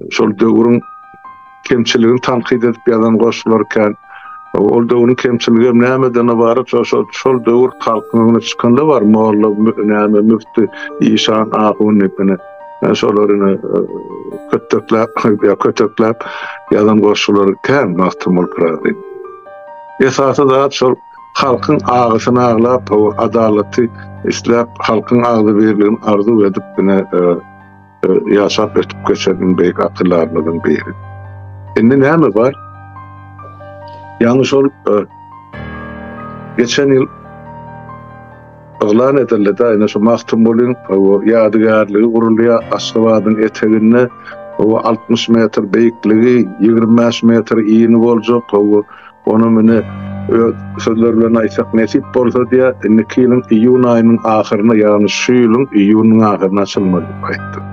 Şol döwrüň kemçiligini tankyt edip ýazan goşgulary kän. Ol döwrüň kemçiligi hem nämeden ybarat? Şol şol şol döwür halkyň öňüne çykanda bar molla, näme müfti, işan, ahun diýip ine şolar ine kötekläp ýa kötekläp ýazan goşgulary kän Magtymguly Pyragynyň. Esasy zat şol halkyň agysyny aglap, adalaty isläp, halkyň agzybirligini arzuw edip ine ýaşap ötüp geçen iň beýik akyldarymyzyň biri. Indi näme bar? Ýaňy şol e, geçen ýyl yglan edildi da, ine şu Magtymgulyň ýadygärligi gurulýar Aşgabadyň eteginde, o 60 metr beýikligi, 25 metr ini boljak, o Onam ine öz sözleri bilen aýtsak nesip bolsa diýýär, indiki ýylyň iýun aýynyň ahyryna, ýagny şu ýylyň iýunyň ahyryna açylmaly diýip aýtdy.